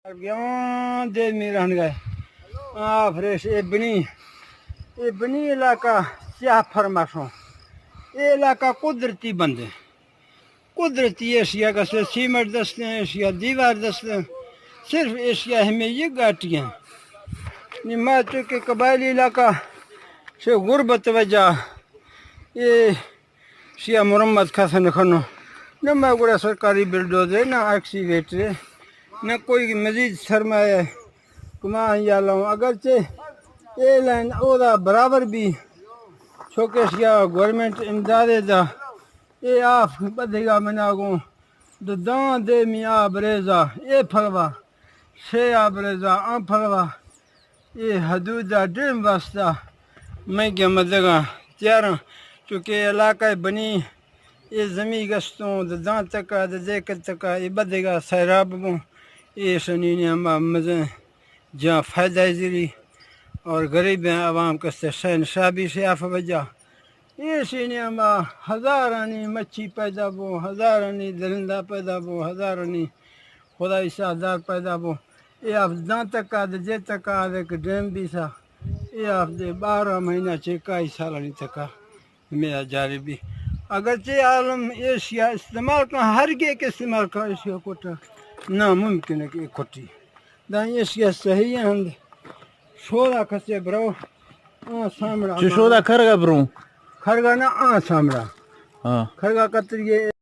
گیاں دے میران گئے۔ آ فریش اے بنی، اے بنی علاقہ سیاہ فرماشوں۔ اے علاقہ قدرتی بندے۔ قدرتی ایشیا کسے سیمنٹ دستیں، ایشیا دیوار دستیں۔ صرف ایشیا ہمیں یہ گاٹیاں۔ نی ما چونکہ قبائلی علاقہ سے غربت وجہ اے شیا مرمت کس نہ کنو۔ نہ ما گڑا سرکاری بلڈوزر، نہ ایکسیویٹر، نہ کوئی مزید سرمایہ کما یا لوں۔ اگرچہ اے لائن اودا برابر بھی، چونکہ شیا گورنمنٹ امداد دا، اے آف بدھگا منا گوں دو دان دے می آ بریزا، اے پھلوا، شے آ بریزا، آ پھلوا۔ اے حدود ء ڈیم واسطہ مئے گمدگاں تیاراں، چونکہ اے علاقہ بنی، اے زمین گستوں، د دان تکا، د دیکل تکا، اے بدگا سیراب بوں، اے شنی نیاما مزن جاں فائدہ زیری اور غریبیں عوام کستے شہن شابی شیاف وجہ۔ اے شنی نیاما ہزارانی مچھی پیدا بوں، ہزارانی درندہ پیدا بوں، ہزارانی خدائی شاہدار پیدا بوں۔ اے آف داں تکا دے جے تکا دے کہ ڈیم بیسا۔ اے آف دے بارہ مہینہ چے کائی سالانی تکا میرا جاری بھی۔ اگرچہ عالم ایشیا استعمال کن، ہر کے کے استعمال کن، ایشیا کوٹا ناممکن ہے کہ کھٹی۔ داں ایشیا صحیح ہند۔ شودا کسے برو۔ آ سامڑا چو شودا کھرگا برو؟ کھرگا نہ، آ سامڑا۔ ہاں۔ کھرگا کتریے۔